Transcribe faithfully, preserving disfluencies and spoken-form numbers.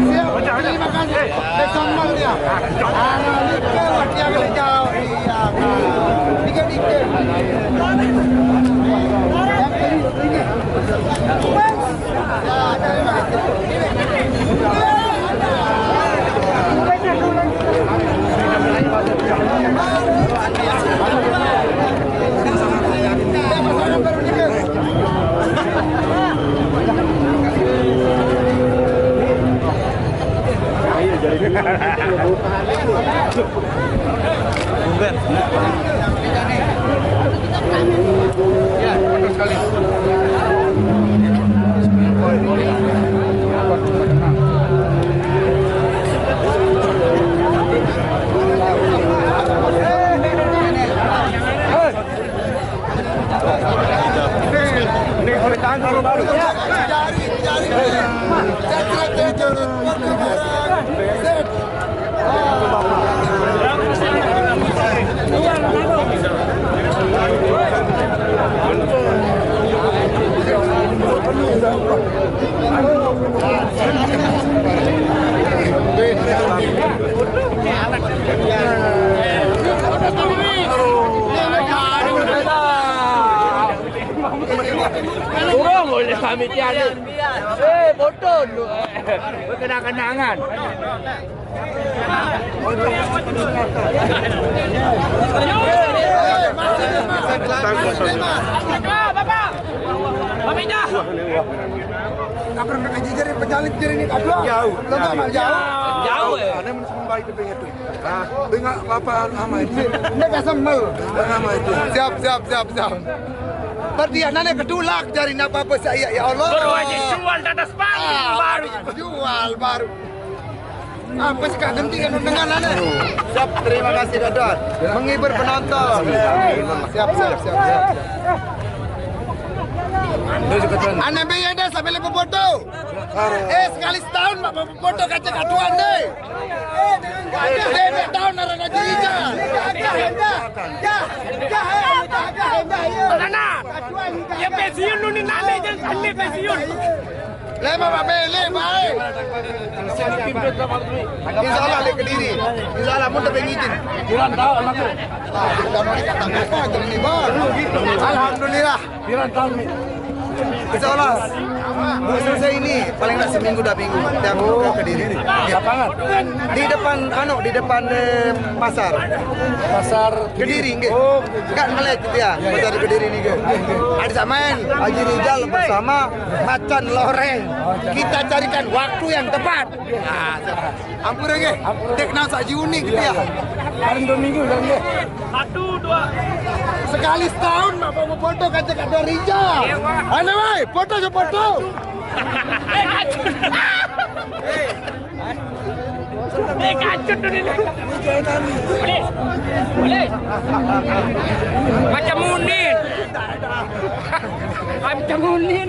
Siap, terima kasih. Besok malam ya. Anak nikah, dia boleh jauh. Iya, kan. Tiga tiga. Yang ini, ini. Ya, terima kasih. Turun boleh kami tiada. Eh, botol lu. Kenang-kenangan. Jauh. Jauh, eh. Ane mun sembah itu pengen tuh. Ah, dengar apa ama itu? Ini kasih mel. Ama itu. Siap, siap, siap, siap. Berarti anaknya ketulak dari napa apa saya, ya Allah. Baru aja jual di atas panggung, baru. Jual, baru. Apa sih, Kak, genting kan dengan aneh? Siap, terima kasih, Dodon. Menghibur penonton. Siap, siap, siap, siap. Aneh be ada sampai lepas foto. Eh, sekali setahun, Mak, foto kaca katuan deh. Bebek tahun orang Raja Rijal. Mana? Ya pensiun lu ni, nane jangan kane pensiun. Lema, Pak Bele, baik. Insya Allah, lek Kediri. Insya Allah, mun tapi ngijin. Bulan tahun aku. Ah, kita mau dikatakan apa, jadi ini baru. Alhamdulillah. Piran tahun ni? Insya Allah, mau selesai ini, paling tak seminggu, dua minggu, tiap ke Kediri. Lapangan? Di depan, anu, di depan, eh, pasar. Pasar Kediri, nggih. Oh, enggak ngeliat gitu ya, pasar Kediri ni, nggih. Ada samain, Haji Rijal bersama Macan Loreng. Kita carikan waktu yang tepat. Nah, ampun, nggih. Ampun. Dek nang sak Juni gitu ya. Paling dua minggu kan, nggih. Satu, dua. Sekali setahun, Mak, mau foto kaca katuan Rijal. Iya, Pak. Ane, wai, foto, foto. Eh, kacut. Eh, kacut tu dia. Boleh. Boleh. Macam Munin. Macam Munin.